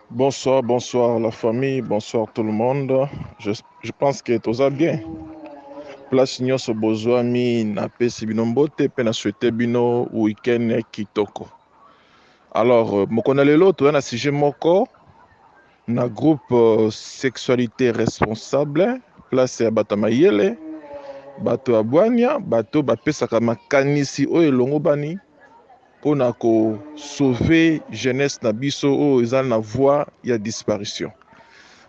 Bonsoir, bonsoir la famille, bonsoir tout le monde. Je pense que toza bien. Place nyonso bozwami napesi bino mbote mpe na souhaite bino week-end kitoko. Alors, mokolo na lelo toza na sujet moko na groupe sexualité responsable, place ya bato ya mayele, bato ya bwania, bato bapesaka makanisi oyo elongobani mpona ko sauver jeunesse na biso oyo eza na voie ya disparition.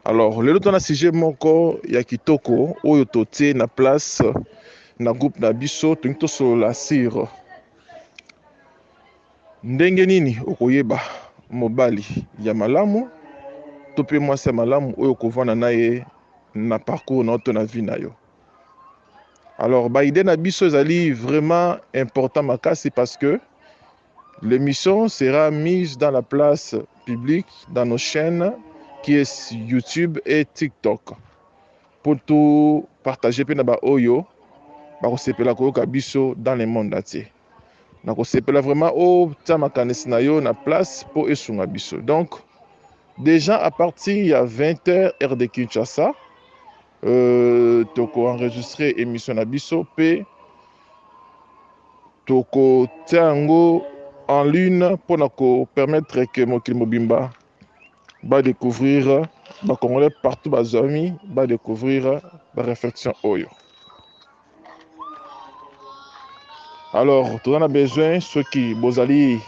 Alors lelo toza na sujet moko ya kitoko oyo totie na place na groupe na biso, tolingi tosolola sur ndenge nini okoyeba mobali ya malamu to mpe mwasi ya malamu oyo okovanda na ye na parcours na yo to na vie na yo. Alors ba idée na biso ezali vraiment important makasi parce que l'émission sera mise dans la place publique dans nos chaînes qui est YouTube et TikTok pour tout partager pe na ba oyo bakosepela koyoka biso dans le monde entier. Nakosepela vraiment otia makanisi na yo na place po esunga biso. Donc déjà à partir ya 20h heure de Kinshasa, toko enregistrer émission na biso pe toko tia yango en ligne mpona ko permettre que mokili mobimba ba découvrir, ba Congolais partout bazwami ba découvrir ba réflexion oyo. Alors toza na besoin soki bozali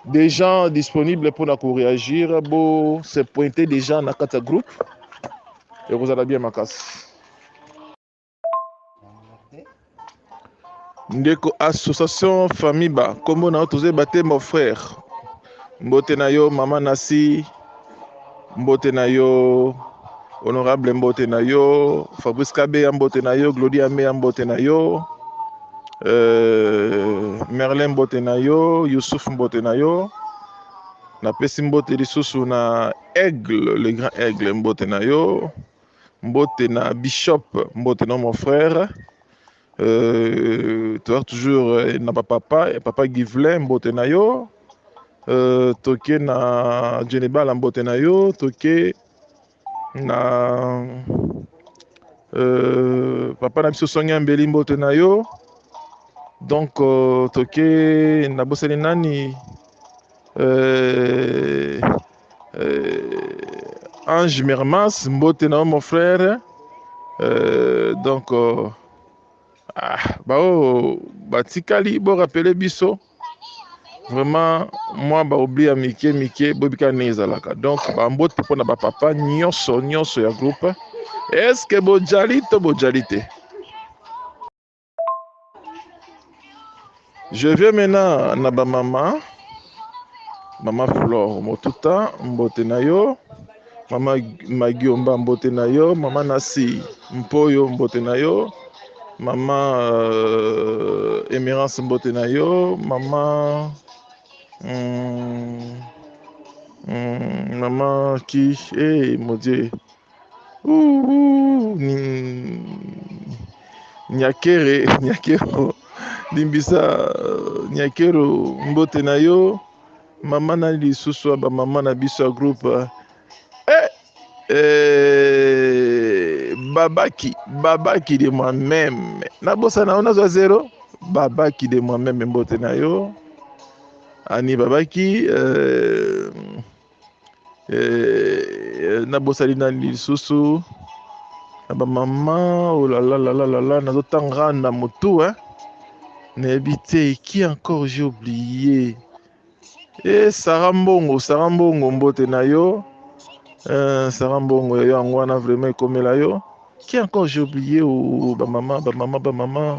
des gens disponibles mpona ko réagir, bo se pointer déjà na kati ya groupe, ekozala bien makasi. Ndeko association famille ba kombo na yo tozoyeba te mon frère, mbote na yo mama Nasi, mbote na yo honorable, mbote na yo Fabrice Kabeya, mbote na yo Glody Ameya, mbote na yo Merlin, mbote na yo Youssouf, mbote na yo. Napesi mbote lisusu na Aigle, le grand Aigle, mbote na yo, mbote na Bishop, mbote na mon frère. Toza toujours na papa, papa Givelin, mbote na yo. Toke na Djenebala, mbote na yo. Toke na papa na biso Songi Ambeli, mbote na yo. Donc toke na bosani nani, Ange Mermas, mbote na yo mon frère. Donc bao batikali bo rappeler biso vraiment moi ba oubli ya mike mike bobika ndenge ezalaka. Donc ba mbote mpona ba papa nyonso nyonso ya groupe. Est-ce que bojali to bojali te? Je viens maintenant na ba mama, mama Flore Motuta, mbote na yo, mama Magiomba, mbote na yo, mama Nasi Mpoyo, mbote na yo, mama Emerance, mbote na yo, mama mama qui, eh mon Dieu, ouh, Nyakere, Nyakero, limbisa, Nyakero, mbote na yo, mama na lisusu ba mama na biso ya groupe, babaki, babaki de moi-même, nabosana yo nazwa zéro, babaki de moi-même, mbote na yo, Ani babaki, nabosani nani lisusu na ba mama, oh là là là là là là, nazotanga na motu, hein, nayebi te qui encore j'ai oublié. Sarah Mbongo, Sarah Mbongo, mbote na yo, Sarah Mbongo ya yo yango wana vraiment ekomela yo. Qui encore j'ai oublié, oh, ba mama, ba mama, ba mama.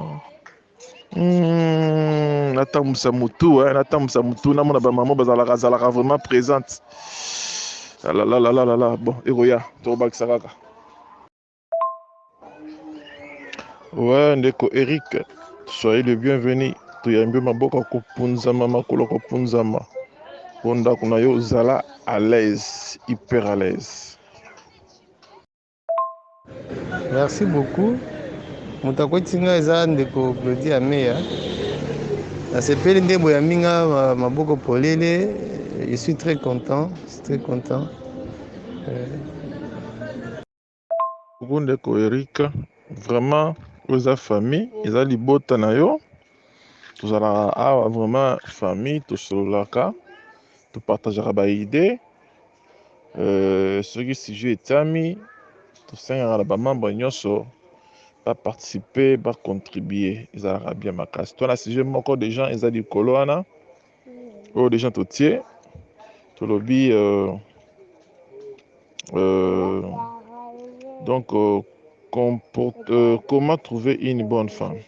Natambwisa motu, hein, natambwisa motu, namona ba mama bazalaka, zalaka vraiment présente. Ah là là là là là là, bon, ekoya, tokobakisa kaka. Ouais, ndeko Eric, soyez le bienvenu. Toyambi maboko kopunzama, makolo kopunzama. Po ndako na yo zala à l'aise, hyper à l'aise. Merci beaucoup. Moto akoti nga eza ndeko Glody Ameya. Nasepeli nde boyambi nga maboko polele. Je suis très content, je suis très content. Coucou ndeko Eric, vraiment oza famille, eza libota na yo. Tozalaka awa vraiment famille, tosololaka, topartageaka ba idées. Soki sujet etiami, tosengaka na ba membres nyonso ba participer, ba contribuer, ezalaka bien makasi. To na sujet moko déjà eza likolo wana oyo déjà totie, tolobi donc comment trouver une bonne femme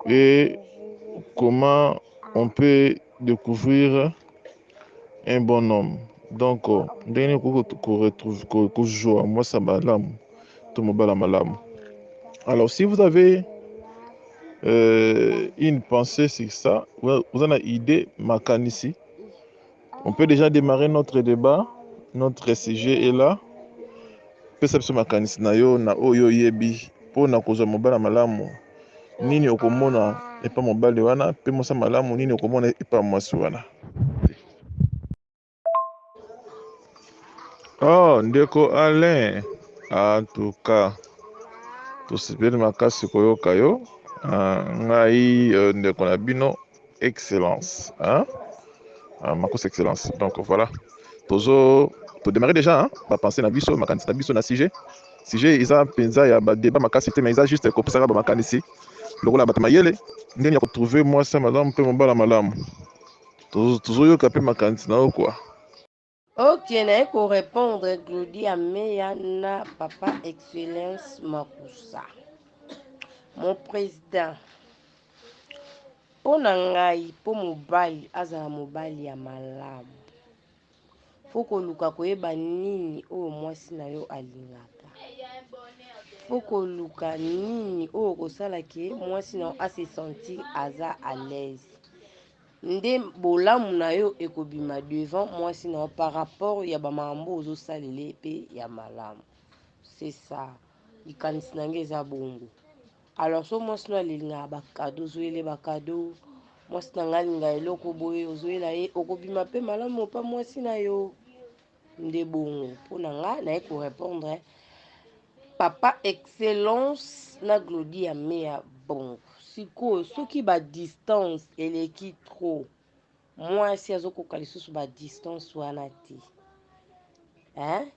et comment on peut découvrir un bon homme. Donc ndenge nini okoki kozwa mwasi ya malamu to mobali ya malamu. Alors si vous avez une pensée sur ça, vous avez une idée makanisi, on peut déjà démarrer notre débat, notre sujet est là. Pesa biso makanisi na yo na oyo oyebi mpona kozwa mobali ya malamu, nini okomona epa mobali wana, mpe mwasi ya malamu nini okomona epa mwasi wana. Oh, ndeko Alain, en tout cas tosepeli makasi koyoka yo. Ngai ndeko na bino excellence, hein? Makos excellence. Donc voilà, tozo todémarrer déjà, hein? Bapense na biso, makanisi na biso na sujet. Sujet eza mpenza ya badébat makasi te, mais eza juste kopesaka bamakanisi lokola bato mayele ndenge ya kotrouver mwasi ya malamu mpe mobala malamu. Tozoyoka mpe makanisi na yo kwa. Ok, naye korépondre Glodi Ameya na papa Excellence Makusa, mon président. Mpo na ngai, mpo mobali azala mobali ya malamu, faut koluka koyeba nini oyo mwasi na yo alingaka, faut koluka nini oyo kosala ke mwasi na yo ase sentir aza à l'aise. Nde bolamu na yo ekobima devant mwasi na yo par rapport ya bamakambo ozosalela mpe ya malamu. C'est ça, likanisi na ngai eza bongo. Alors so mwasi no alingaka bacadeaux, ozoyela bacadeaux. Mwasi na ngai alingaka eloko boye, ozoyela ye, okobima mpe malamu mpa mwasi na yo. Nde bongo mpo na ngai naye korépondre papa Excellence na Glodi ya Meya. Bongo sikoyo, soki badistance eleki trop, mwasi azokoka lisusu badistance wana te, hein?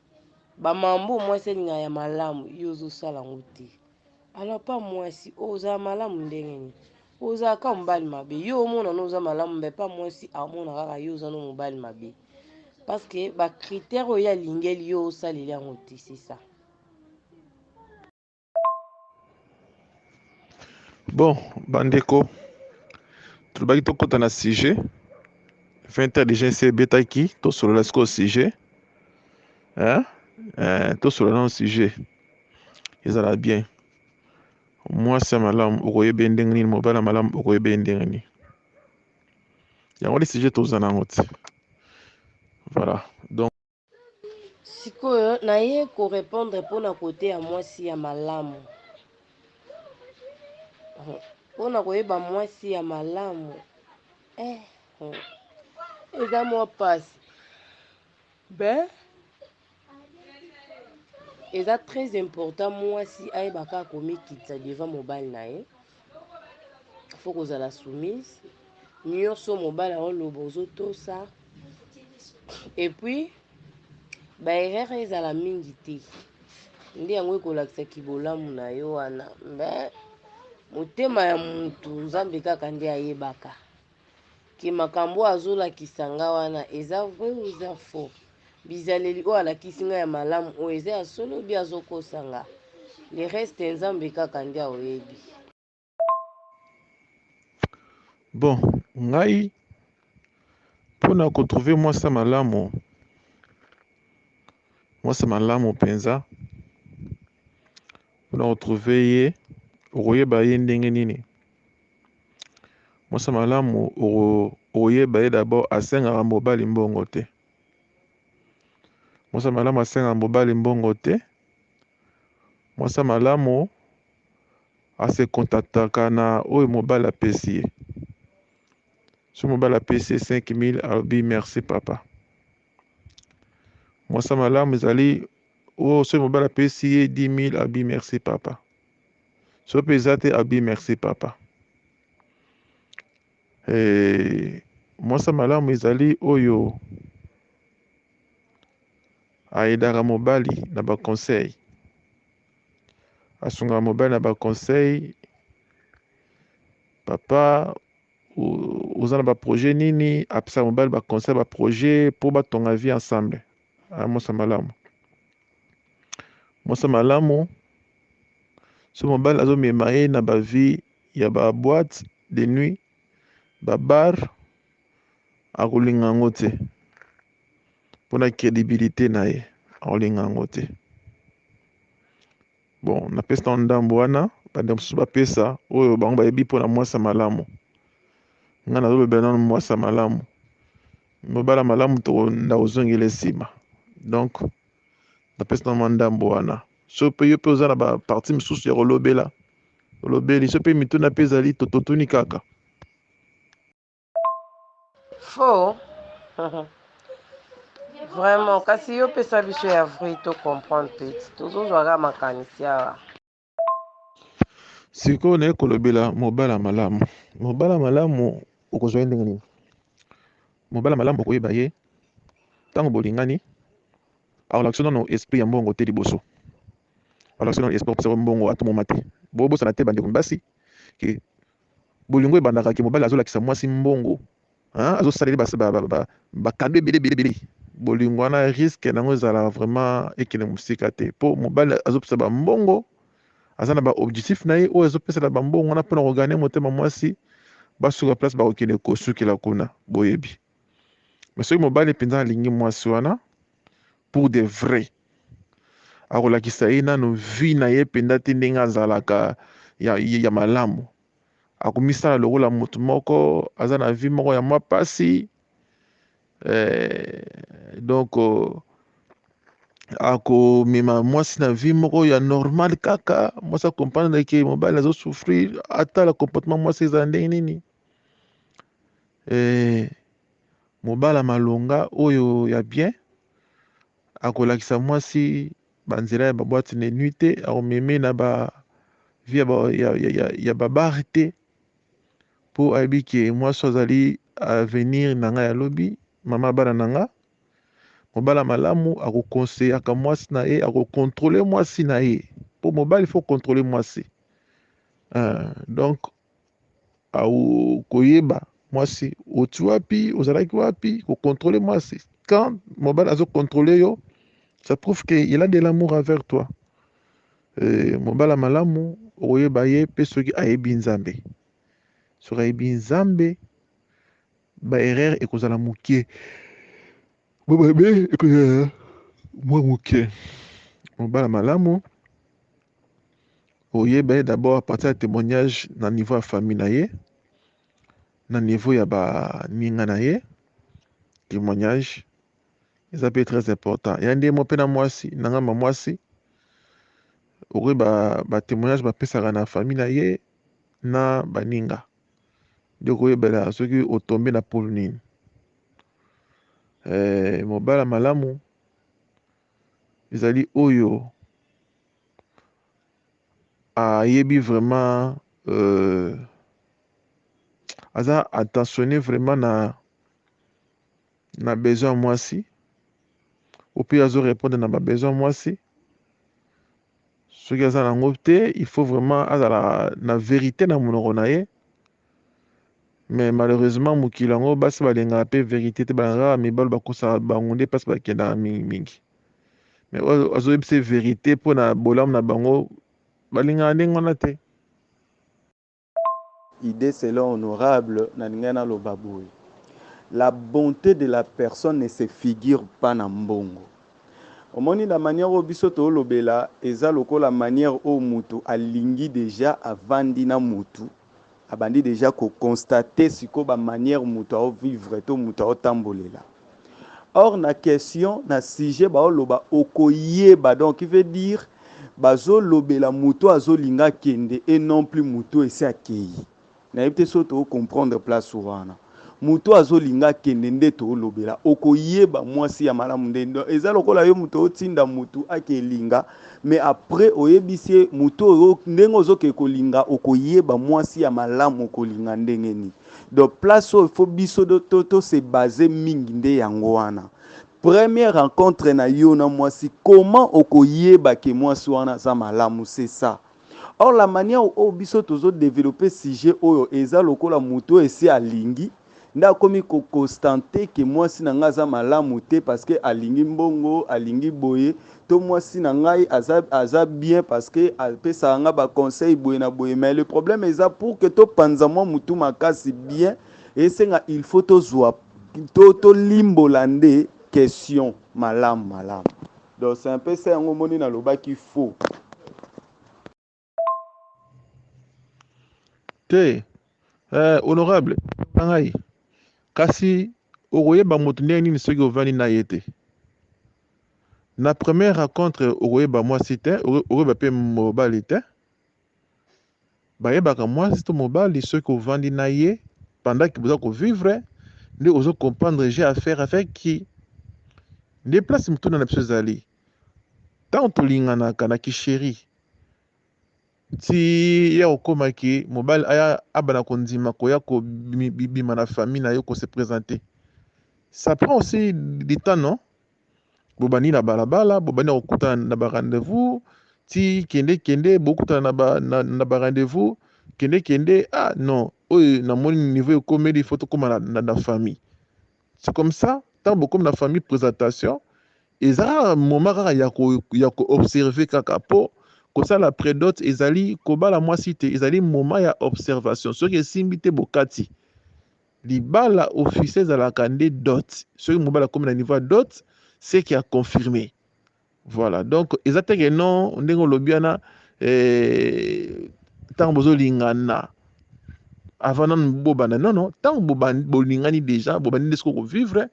Bamambo mwasi alingaka ya malamu, yo ozosala yango te, alors pa mwasi oyo ozala malamu ndenge nini? Ozalaka mobali mabe. Yo omona no oza malamu, mbe pa mwasi amona kaka yo oza no mobali mabe, parce que bacritère oyo alingeli yo, osaleli yango te. C'est ça. Bon, bandeko, tolobaki tokɔta na sujet 20 heures déjà esi ebetaki. Tosolola sikoyo sujet, hein? Tosolola nano sujet, ezala bien. Mwasi ya malamu okoyeba ye ndenge nini? Mobali ya malamu okoyeba ye ndenge nini? Yango nde sujet toza nango ti. Voilà, donc Sikoyo naye korépondre mpona kote ya mwasi ya malamu. Mpona koyeba mwasi ya malamu, eza mwa mpasi be eza très important. Mwasi ayeba kaka komikitisa devant mobali na ye, faut kozala soumise. Nyonso mobali aoloba, ozotosa, et puis baerreur ezala mingi te. Nde yango ekolakisaki bolamu na yo wana. Mbe motema ya mutu, Nzambe kaka nde ayebaka ke makambo oyo azolakisa nga wana eza vrai ou eza faux. Bizaleli oyo alakisi nga ya malamu oyo, eza ya solo bi azokosa nga? Le reste, Nzambe kaka nde aoyebi. Bon, ngai mpona kotrouver mwasi ya malamu, mwasi ya malamu mpenza, mpona kotrouver ye, okoyeba ye ndenge nini? Mwasi ya malamu, okoyeba ye d'abord asengaka mobali mbongo te. Mwasi ya malamu asengaka mobali mbongo te. Mwasi ya malamu ase contentaka na oyo mobali apesi ye. Soki mobali apesi ye 5000, alobi merci papa. Mwasi ya malamu ezali oyo soki mobali apesi ye 10000, alobi merci papa. Soki mpe eza te, alobi merci papa. Eh, mwasi ya malamu ezali oyo ayedaka mobali na ba conseil, asungaka mobali na ba conseil. Papa, oza na ba projet nini? Apesaka mobali ba conseil, ba projet mpo batonga vie ensemble. Ah, mwasi ya malamu, mwasi ya malamu soki mobali azomema ye na ba vie ya ba boîte de nuit, ba bar, akolinga yango te mpona crédibilité na ye, akolinga yango te. Bon, napesi nano ndambo wana, bandeko mosusu bapesa oyo bango bayebi mpona mwasi ya malamu. Ngai nazolobela nano mwasi ya malamu, mobali ya malamu tokonda kozongela nsima. Donc napesi nano mwa ndambo wana. Soki mpe yo mpe oza na ba partie mosusu ya kolobela, olobeli. Soki mpe mituna mpe ezali, tototuni kaka. Faux. Vraiment, kasi yo pesa biso ya vrai to comprendre petit. Tozozwa kaka makanisi awa. Sikoyo naye kolobela mobali ya malamu. Mobali ya malamu okozwa ye ndenge nini? Mobali ya malamu okoyeba ye ntango bolingani, akolakisa nano esprit ya mbongo te liboso. Akolakisa nano esprit ya mbongo atumoma te. Bobosana te bandeko basi ke bolingo ebandaka ke mobali azolakisa mwasi mbongo, azosaleli ba cadeau ebele ebele ebele. Bolingo wana risque nango ezala vraiment ekende mosika te, mpo mobali azopesa bambongo, aza na ba objectif na ye oyo azopesela bambongo wana mpona kogagner motema mwasi, basuka place bakokende kosukela kuna, boyebi. Mais soki mobali mpenza alingi mwasi wana pour de vrai, akolakisa ye nano vie na ye mpenza te ndenge azalaka ya malamu. Akomisala lokola motu moko aza na vie moko ya mwa pasi, donc akomema mwasi na vie moko ya normal kaka. Mwasi acomprendre ke mobali azosouffrir, atala comportement mwasi ezala ndenge nini. Mobali ya malonga oyo ya bien akolakisa mwasi banzela ya ba boîte de nuit te, akomeme na ba vie ya ba bar te, mpo ayebi ke mwasi azali avenir na ngai ya lobi, mama bana na nga. Mobali ya malamu akokonseyaka mwasi na ye, akocontrôler mwasi na ye, mpo mobali faut contrôler mwasi. Donc koyeba mwasi oti wapi, ozalaki wapi, kocontrôler mwasi. Quand mobali azocontrôler yo, ça prouve que il a de l'amour envers toi. Mobali ya malamu okoyeba ye mpe soki ayebi Nzambe. Soki ayebi Nzambe, ba erreur ekozala moke, bobabe ekozala mwa moke. Mobali ya malamu oyeba ye d'abord à partir ya témoignage na niveau ya famille na ye, na niveau ya baninga na ye. Témoignage eza mpe très important. Ya nde mo mpe na mwasi na ngamba mwasi, okoyeba batémoignage bapesaka na famille na ye na baninga, nde okoyebela soki otombe na pole nini. Mobali ya malamu ezali oyo ayebi vraiment, aza attentionné vraiment na besoin ya mwasi, ope azorépondre na babesoin ya mwasi. Soki aza nango te, il faut vraiment azala na vérité na monoko na ye. Mais malheureusement, mokili yango, basi balingaka mpe vérité te, balingaka mibali bakosaka bango nde mpasi bakendaka mingimingi. Mais oyo azoyebisa vérité mpona bolamu na bango, balingaka ndenge wana te. Idée selon honorable, nalingai naloba boye: la bonté de la personne ne se figure pas na mbongo. Omoni, la manière oyo biso toolobela eza lokola manière oyo mutu alingi déjà, avandi na mutu, abandi déjà koconstater sikoyo bamanière mutu aovivre to mutu aotambolela. Or na question, na sujet, baoloba okoyeba, donc il veut dire bazolobela moto azolinga akende et non plus moto esi akei. Nayebi te soki tocomprendre place wana. Moto oyo azolinga akende nde tolobela. Okoyeba mwasi ya malamu nde nde. Eza lokola yo moto otinda motu akelinga, mais après oyebisi ye moto oyo ndenge ozokende kolinga, okoyeba mwasi ya malamu okolinga ndenge nini. Donc place oyo faut biso to, to se baser mingi nde yango wana. Première rencontre na yo na mwasi, comment okoyeba ke mwasi wana aza malamu, c'est ça. Or la manière oyo biso tozo développer sujet oyo eza lokola moto oyo esi alingi nde akomi koconstater ke mwasi na ngai aza malamu te parce que alingi mbongo, alingi boye, to mwasi na ngai aza bien parce que apesaka nga baconseil boye na boye. Mais le problème eza pour que topanza mwa mutu makasi bien, esenga il faut tozwa tolimbola nde question malamu malamu. Donc c'est un peu ça yango omoni nalobaki faux. Te honorable na ngai, kasi okoyeba moto ndenge nini soki ovandi na ye te? Na première rencontre okoyeba mwasi te, okoyeba mpe mobali te. Bayebaka mwasi to mobali soki ovandi na ye pendant que boza kovivre, nde ozo comprendre j'ai affaire avec qui. Nde place motuna na biso ezali ntango tolinganaka na kisheri ti ya kokomaki mobali aya abana kondima koya kobima na famille na yo kose présenter, ça prend aussi du temps, non? Bobandi na balabala, bobandi na kokutana na barendez-vous, ti kende kende bokutana na barendez-vous, kende kende, ah non, oyo namoni niveau ekomeli, il faut tokóma na famille. C'est comme ça, ntango bokomi na famille, présentation eza kaka moment kaka ya koobserve kaka mpo kosala prédot. Ezali kobala mwasi te, ezali moment ya observation. Soki esimbi te, bokati libala officiel. Ezalaka nde dot. Soki mobali akomi na niveau ya dot, c'est qui a confirmé, voilà. Donc eza te ke non, ndenge olobi wana, ntango bozolingana avant nanu bobanda, non non, ntango bolingani déjà, bobandi nde sikoyo kovivre.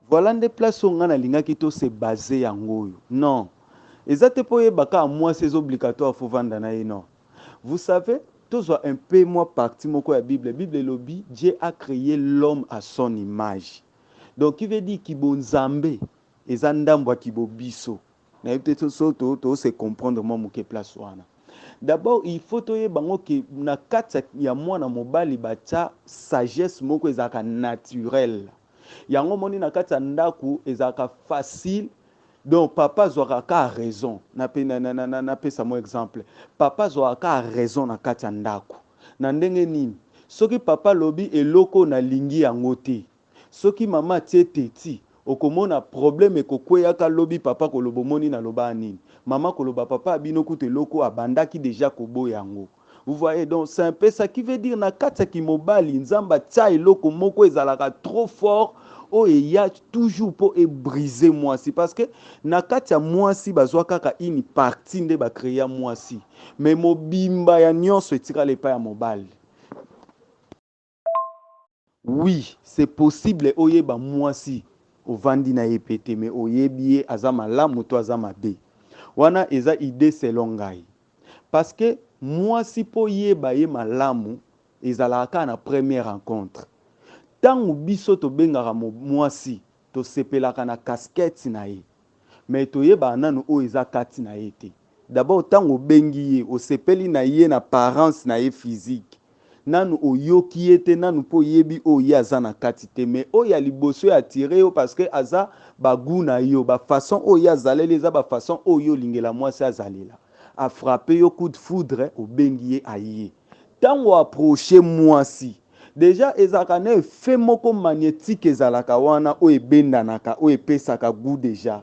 Voilà nde place oyo ngai nalingaki to se base yango oyo. Non, eza te mpo oyeba kaka mwasi eza obligatoire faut vanda na ye, non. Vous savez, tozwa un peu mwa partie moko ya Bible. Bible elobi Dieu a créé l'homme à son image. Donc qui veut dire kibonzambe eza ndambo ya kibobiso. Nayebi te so tose comprendre mwa moke place wana. D'abord il faut toyeba ngo ke na kati ya mwana mobali batia sagesse moko ezalaka naturelle. Yango omoni na kati ya ndako ezalaka facile. Donc papa azwaka ka raison. Napesa mo exemple: papa azwaka ka raison na kati ya ndako na ndenge nini? Soki papa alobi eloko nalingi yango te, soki mama atie teti, okomona problème ekokweyaka lobi. Papa koloba: "Omoni, naloba nini?" Mama koloba: "Papa abino kutu eloko abandaki déjà koboya yango." Vous voyez? Donc c'est un peu ça qui veut dire na kati ya kimobali Nzambe atia eloko moko ezalaka trop fort oyo eya toujours mpo ebrise mwasi, parce que na kati ya mwasi bazwa kaka une partie nde bacréa mwasi, mais mobimba ya nyonso etikala epai ya mobali. Oui, c'est possible oyeba mwasi ovandi na ye pe te, mais oyebi ye aza malamu to aza mabe. Wana eza idée selon ngai, parce que mwasi mpo oyeba ye malamu ezalaka kaka na première rencontre. Ntango biso tobengaka mwasi, tosepelaka na casquette na ye, mais toyebaka nanu oyo eza kati na ye te. D'abord ntango obengi ye, osepeli na ye na apparence na ye physique, nanu oyoki ye te nanu mpo oyebi oyo ye aza na kati te. Mais oyo ya liboso ya atire yo parce que aza bagoût na yo, bafaçon oyo ye azaleli eza bafaçon oyo olingela mwasi azalela. Afrappe yo coup de foudre, obengi ye, aye. Ntango approche mwasi déjà, ezalaka na effet moko magnétique ezalaka wana oyo ebendanaka, oyo epesaka goût déjà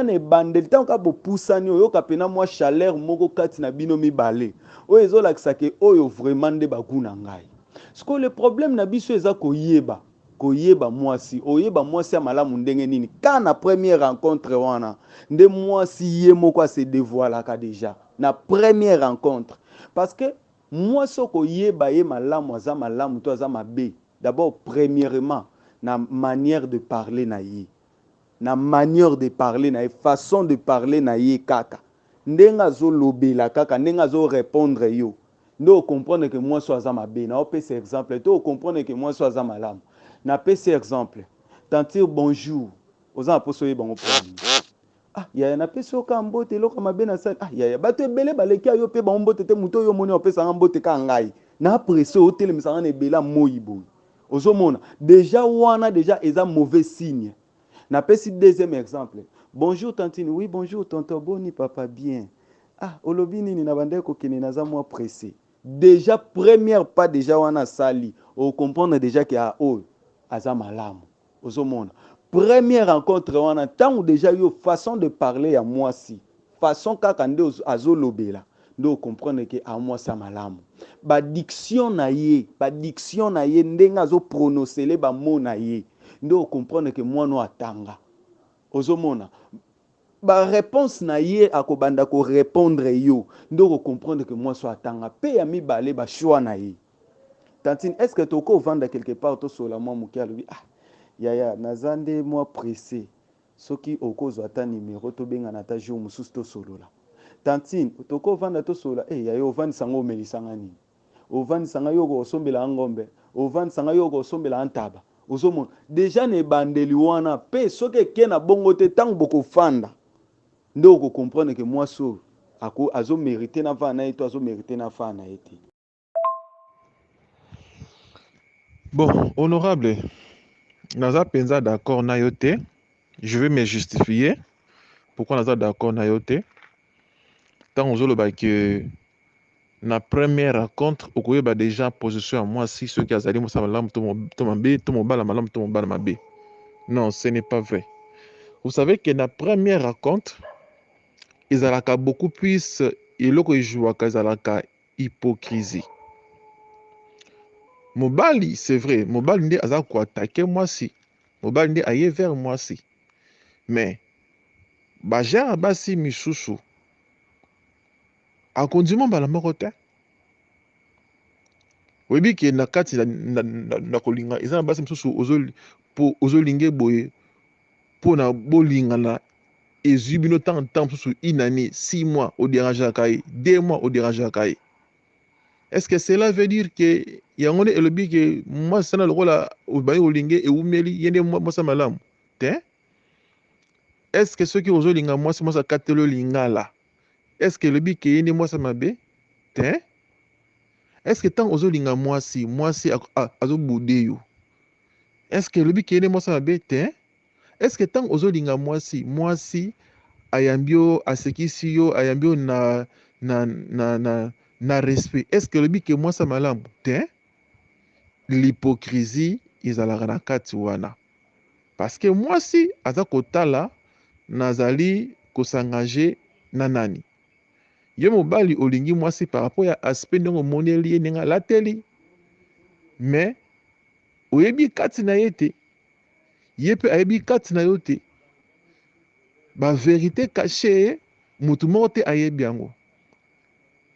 na ebandeli. Ntango kaka bopusani, oyoka mpena mwa chaleur moko kati na bino mibale oyo ezolakisa ke oyo vraiment nde bagoût na ngai. Sikoyo le problème na biso eza koyeba mwasi. Oyeba mwasi ya malamu ndenge nini? Ka na première rencontre wana nde mwasi ye moko ase dévoilaka déjà na première rencontre, parce que mwasi okoyeba ye malamu aza malamu to aza mabe d'abord premièrement na manière de parler na ye, na manière de parler na ye, façon de parler na ye, kaka ndenge azolobela, kaka ndenge azorépondre yo. Nde o comprendre que mwasi oyo aza mabe. Nao pesa exemple te o comprendre que mwasi oyo aza malamu. Na pesi exemple. Tantire bonjour. Oza na posa oyeba ngo pona nini? Ah yaya na pesi yo kaka mbote eloko ya mabe na sali? Ah yaya batu ebele baleki ya yo pe bango mbote te mutu oyo omoni opesa nga mbote kaka ngai. Na presse otelemisa nga na ebele ya moyi boye. Ozo mona? Dejà wana dejà eza mauvais signe. Na pesi deuxième exemple. Bonjour tantine, oui bonjour tonton boni papa bien. Ah olobi nini na bandaki kokende naza mwa presse. Dejà première pas dejà wana asali o comprendre dejà que ah oyo aza malamu. Ozo mona? Première rencontre wana tangu dejà yo façon de parler ya mwasi façon kaka nde azo lobela nde o comprendre que ah mwasi ya malamu. Ba diction na ye, ba diction na ye ndenge azo prononcele ba mots na ye nde o comprendre que mwana oyo atanga. Ozo mona? Ba reponse na ye ako banda ko repondre yo nde oko comprendre que mwasi oyo atanga pe ya mibale ba choix na ye. Tantine est ce que toko vanda quelque part tosolola mwa muke alobi ah yaya naza nde mwa presse soki okozwa ata numero tobengana ata jour mususu tosolola. Tantine toko vanda tosolola eh yaya ovandisa nga omelisa nga nini? Ovandisa nga yo oko osombela nga ngombe? Ovandisa nga yo oko osombela nga ntaba? Ozomona dejà na ebandeli wana pe soki eke na bongo te tango bokofanda nde oko comprendre que mwasi oyo ako azo merite na vanda na ye to azo merite na fanda na ye te. Bon honorable naza penza d'accord na yo te je vais me justifier pourquoi naza d'accord na yo te tango ozoloba que na première rencontre okoyeba dejà position ya mwasi soki azali mwasi ya malamu to mabe to mobala malamu to mobala mabe non ce n'est pas vrai vous savez que na première rencontre ezalaka beaucoup plus eloko ejouaka ezalaka hypocrisie mobali c'est vrai mobali nde aza koatake mwasi mobali nde aye vers mwasi mais bajare basi misusu Akondima mbala moko te. Oyebi ke na kati na, na, na, na kolinga eza na basi mosusu ozolinge boye mpo na bolingana ezwi bino ntango ntango mosusu une année six mois oderangeaka ye deux mois oderangeaka ye est ce que cela veut dire que yango nde elobi ke mwasi sana lokola obandi kolinge ewumeli ye nde mwasi ya malamu te est ce que soki ozolinga mwasi mwasi akateli yo lingala Est ce que elobi ke ye nde mwasi ya mabe? Te. Est ce que tango ozo linga mwasi, mwasi azo boude yo? Est ce que elobi ke ye nde mwasi ya mabe? Te. Est ce que tango ozo linga mwasi, mwasi ayambi yo, asekisi yo, ayambi yo na na na na na respect, est ce que elobi ke mwasi ya malamu? Te. L'hypocrisie ezalaka na kati wana. Parce que mwasi aza kotala nazali ko s'engager na nani? Yo mobali olingi mwasi par rapport ya aspect ndenge omoneli ye ndenge alateli mais oyebi kati na ye te ye pe ayebi kati na yo te ba verite cache mutu moko te ayebi yango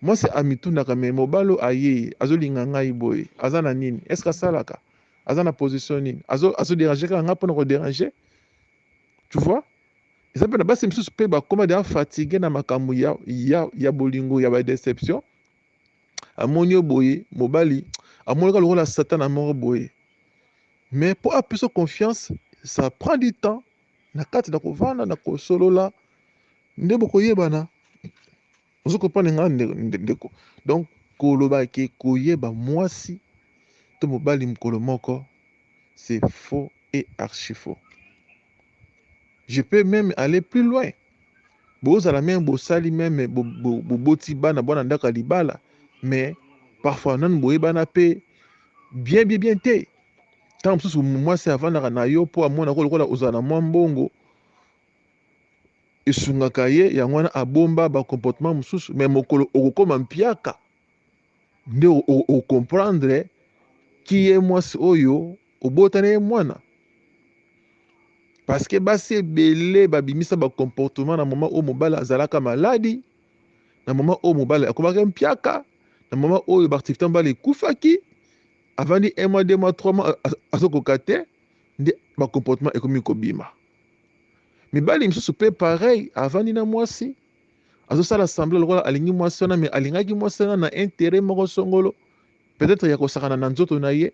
Mwasi amitunaka mais mobali oyo aye azolinga ngai boye aza na nini? Est ce que asalaka? Aza na position nini? Azo azo deranger kaka ngai pona ko deranger? Tu vois? Eza pe na basi misusu pe bakoma deja fatigue na makambo ya ya ya bolingo ya ba deception. Amoni yo boye mobali amoni kaka lokola satana moko boye. Mais po apesa confiance ça prend du temps na kati na kovanda na kosolola nde bokoyebana. Ozo comprendre nga ndeko? Donc koloba ke koyeba mwasi to mobali mokolo moko c'est faux et archi faux. Je peux meme aller plus loin. Bozala meme bosali meme boboti bana bwana ndako ya libala mais parfois nanu boyebana pe bien bien bien te. Ntango mosusu mwasi avandaka na yo mpo amonaka lokola ozala na mwa mbongo esungaka ye yango wana abomba ba comportement mosusu mais mokolo okokoma mpiaka nde ocomprendre ki ye mwasi oyo obota na ye mwana parce que basi ebele babimisa ba comportement na moment oyo mobali azalaka maladi na moment oyo mobali akomaki mpiaka na moment oyo ba activité mobali ekufaki avandi un mois deux mois trois mois azokoka te nde ba comportement ekomi kobima Mibali misusu pe pareil avandi na mwasi Azosala semblant lokola alingi mwasi wana, mais alingaki mwasi wana na intérêt moko songolo, peut-être ya kosakana na nzoto na ye.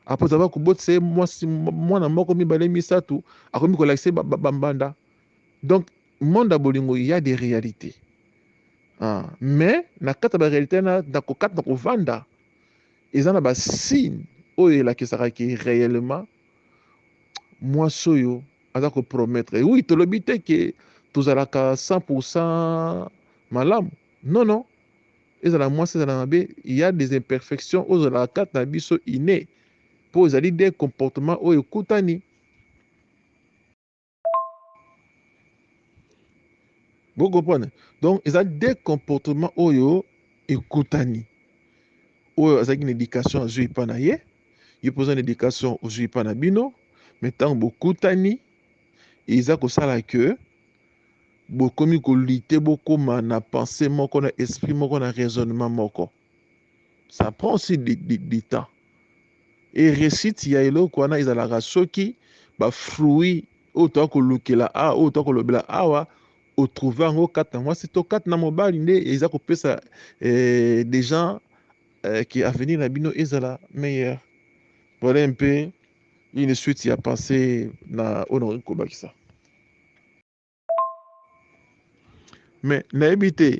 Après avoir kobotisa ye mwasi mwana moko, mibale, misato, akomi kolakisa ye bambanda. Donc monde ya bolingo, il y a des réalités. Ah, mais na kati ya baréalité na kati na kovanda, eza na basigne oyo elakisaka ke réellement mwasi oyo aza kopromettre. Oui, tolobi te ke tozalaka 100% malamu. Non, non, ezala mwasi, ezala mabe, il y a des imperfections oyo ezalaka kati na biso inné, mpo ezali des comportement oyo ekutani. Bocomprendre? Donc eza des comportement oyo ekutani. Oyo azalaki na éducation, azwi epa na ye, ye mpo oza na éducation, ozwi epa na bino. Mais ntango bokutani, eza kosala ke bokomi kolutter, bokóma na pensée moko, na esprit moko, na raisonnement moko. Ça prend aussi du temps. Et réussite ya eloko wana ezalaka soki bafruit oyo toya kolukela awa, oyo toya kolobela awa, otrouve yango kati na mwasi to kati na mobali, nde eza kopesa des gens ke avenir na bino ezala meilleur. Voilà un peu une suite ya pensée na oyo nakoki kobakisa. Mais nayebi te.